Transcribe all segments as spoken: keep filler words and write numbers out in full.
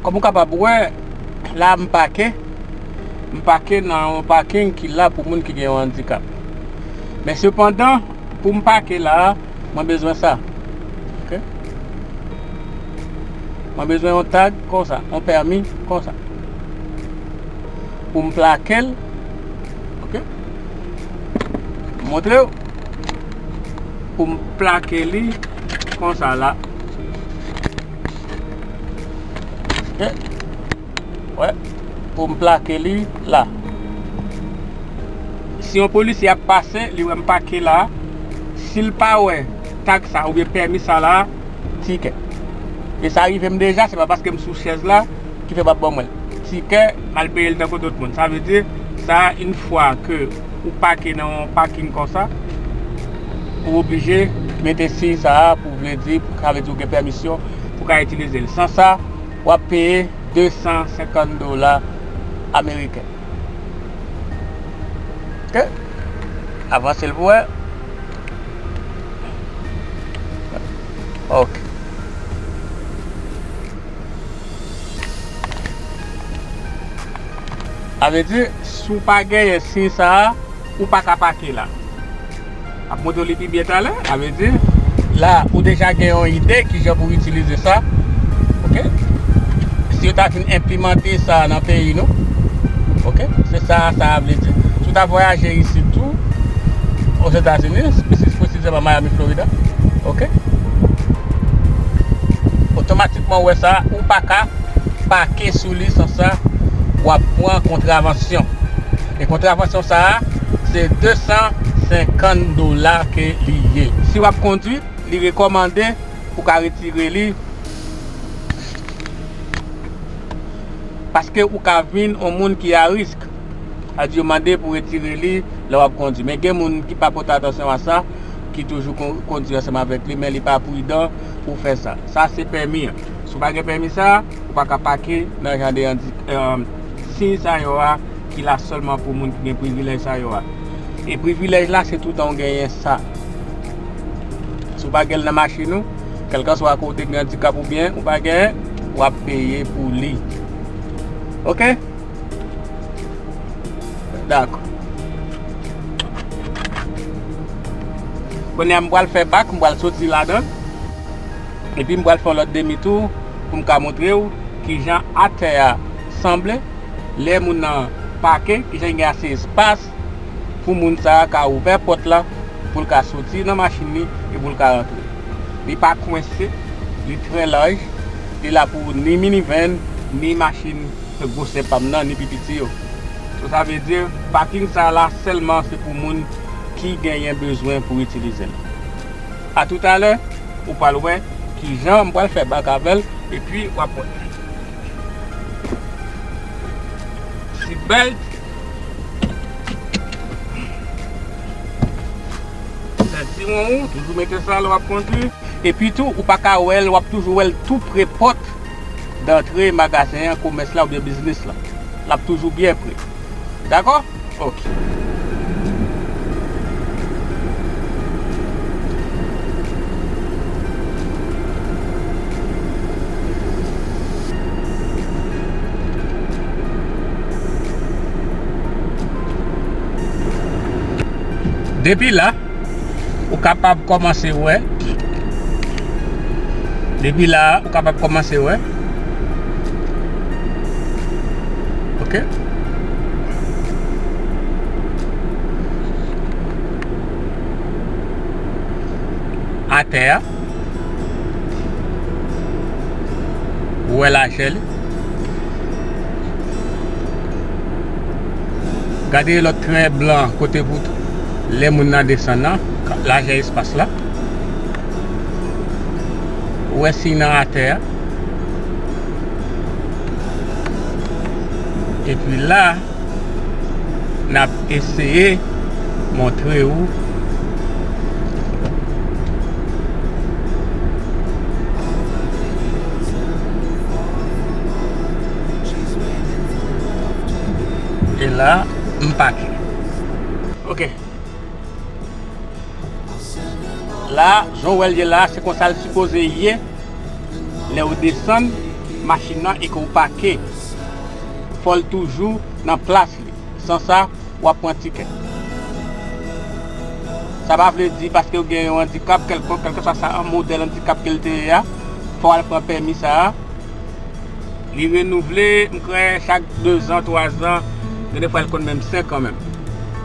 Kòm ou kapab wè, la m pake, m pake nan yon paking ki la pou moun ki gen yon andikap. Men sepandan, pou m pake la a, mwen bezwen sa. Oke? Mwen bezwen yon tag konsa, yon pèmi konsa. Pou m plake l, oke? Montre w. Pou m plake li konsa la. Oke? Wè, pou m plake li la. Si yon polisye ap pase, li wè m pake la, si l pa wè tag sa oubyen pèmi sa la, tikè. E sa rive m deja, se pa paske m sou chèz la ki fè m ap ban mwen l. Tikè, m al peye l tankou tout moun. Sa vle di, sa, yon fwa ke ou pake nan yon paking konsa, ou oblije mete siy sa a pou vle di, sa vle di ou gen pèmisyon pou ka itilize l. San sa, w ap peye de san senkant dola ameriken. Oke? Avanse l pou wè. Oke. Sa vle di, si w pa genyen siy sa a, ou pa ka pake la. Ap montre w li pi byen talè, sa vle di, la, ou deja gen yon ide kijan pou w itilize sa. Oke? Si yo ta fin enplimante sa nan peyi nou, oke? Se sa, sa vle di. Si w ta vwayaje isit tou, Ozetazini, presi-, presizèman Miami, Florida, oke? Otomatikman, ou wè sa, ou pa ka pake sou li san sa, w ap pran kontravansyon. E kontravansyon sa a, se de san senkant dola ke li ye. Si w ap kondwi, li rekòmande pou ka retire li, paske ou ka vin yon moun ki a risk. Sa di yo mande pou retire li lè w ap kondwi. Men gen moun ki pa pote atansyon a sa, ki toujou kon-, kondwi ansanm avèk li, men li pa pridan pou fè sa. Sa se pèmi an. Si w pa gen pèmi sa, ou pa ka pake nan jan de andi-, eh, siy sa yo a ki la sèlman pou moun ki gen privilèj sa yo a. E privilèj la, se toutan w genyen sa. Si w pa gen l nan machin ou, kèlkanswa kote gen andikap oubyen ou pa gen, w ap peye pou li. Oke? Dakò. Kounye a, m pral fè bak, m pral soti ladan. Epi m pral fè yon lòt demi tou pou m ka montre w kijan atè a sanble lè moun nan pake, kijan gen ase espas pou moun sa a ka ouvè pòt la, pou l ka soti nan machin li e pou l ka rantre. Li pa kwense, li trè laj, li la pou ni minivèn, ni machin gwosè pa m nan, ni pi piti yo. So, sa vle di, paking sa la sèlman se pou moun ki genyen bezwen pou itilize l. A toutalè, ou pral wè kijan m pral fè bak avè l, epi w ap wè. Seatbelt. Sentiwon ou, toujou mete sa lè w ap kondwi. Epi tou, ou pa ka wè l, w ap toujou wè l tou pre pòt dantre magazen an, komès la oubyen biznis la. L ap toujou byen pre. Dakò? Oke. Depi la, ou kapab kòmanse wè. Depi la a, ou kapab kòmanse wè. Oke. Atè a. Ou wè lajè li. Gade lòt tren blan kote pou lè moun nan desann nan, lajè espas la. Ou wè siy nan atè a. Epi la, n ap eseye montre w. E la, m pake. Oke. La, jan w wè l ye la, se konsa l sipoze ye lè w desann machin nan e ke w pake, fò l toujou nan plas li. San sa, w ap pran tikè. Sa pa vle di paske w gen yon andikap kèlkonk, kèlkeswa sa modèl andikap ke l te ye a, fò w al pran pèmi sa a. Li renouvle, m kwè, chak de zan, twa zan, gen de fwa l konn menm senk an menm.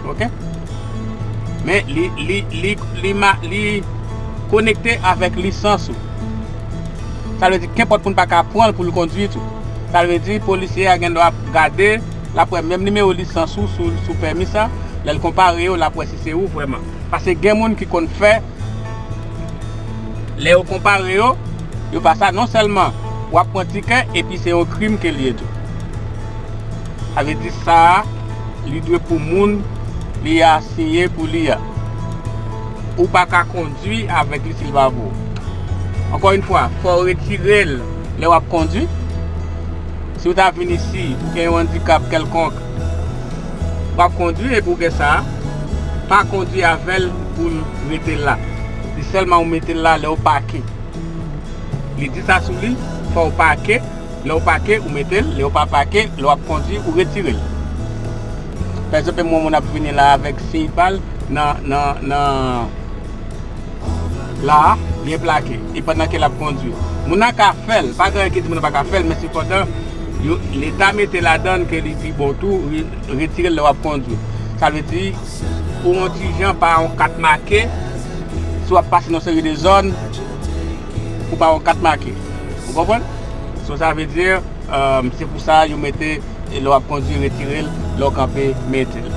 Oke? Men li, li, li, li, ma- li konekte avèk lisans ou. Sa vle di, kenpòt moun pa ka pran l pou l kondui tou. Sa vle di, polisye a gen dwa ap gade, l ap wè menm nimewo lisans ou sou, sou pèmi sa, lè l konpare yo, l ap wè si se ou vrèman. Paske gen moun ki konn fè, lè yo konpare yo, yo pa sa, non sèlman w ap pran tikè, epi se yon krim ke l ye tou. Sa vle di sa a, li dwe pou moun li asiyen pou li a. Ou pa ka kondui avèk li si l pa pou ou. Ankò yon fwa, fò w retire l lè w ap kondui. Si w ta vin isi, ou gen yon andikap kèlkonk, w ap kondui epi w gen sa a, pa kondui avè l pou l rete la. Li sèlman ou mete l la lè w pake. Li di sa sou li, fò w pake, lè w pake, ou mete l, lè w pa pake, lè w ap kondui, ou retire l. Pa egzanp, yon moun ap vini la avèk siy pa l nan, nan, nan, la, byen plake, e pandan ke l ap kondui. Moun nan ka fè l, pa gen anyen ki di moun nan pa ka fè l, men sepandan, yo, Leta mete ladan l ke li pi bon tou, re- retire l lè w ap kondui. Sa vle di, ou yon ti jan pa yon kat make, si w ap pase nan seri de zòn, ou pa yon kat make. Ou konprann? So, sa vle di, um, se pou sa yo mete, e lè w ap kondui, retire l, lè w kanpe, mete l.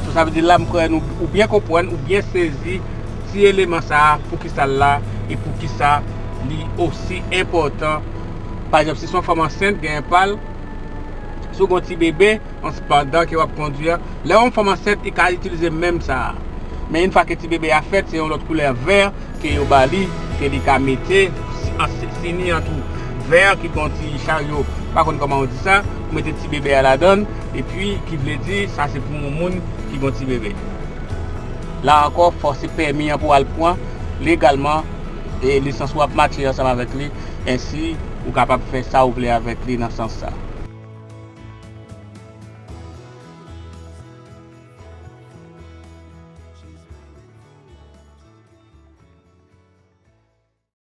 So, sa vle di la, m kwè nou, ou byen konprann, ou byen sezi ti eleman sa a, poukisa l la, e poukisa li osi enpòtan. Pa egzanp, si se yon fanm ansent, genyen pa l, si w gen yon ti bebe, an- pandan ke w ap kondui a, lè yon fanm ansent, li ka itilize menm sa a. Men yon fwa ke ti bebe a fèt, se yon lòt koulè vè ke yo ba li, ke li ka mete, si- an- si- si ni an tou vè ki gen yon ti charyo, pa konn kòman yo di sa, ou mete ti bebe a ladan l, epi ki vle di, sa se pou yon moun ki gen yon ti bebe. La ankò, fò se pèmi an pou w al pran legalman, e lisans ou ap matche ansanm avèk li, ensi ou kapab fè sa ou vle avèk li nan sans sa.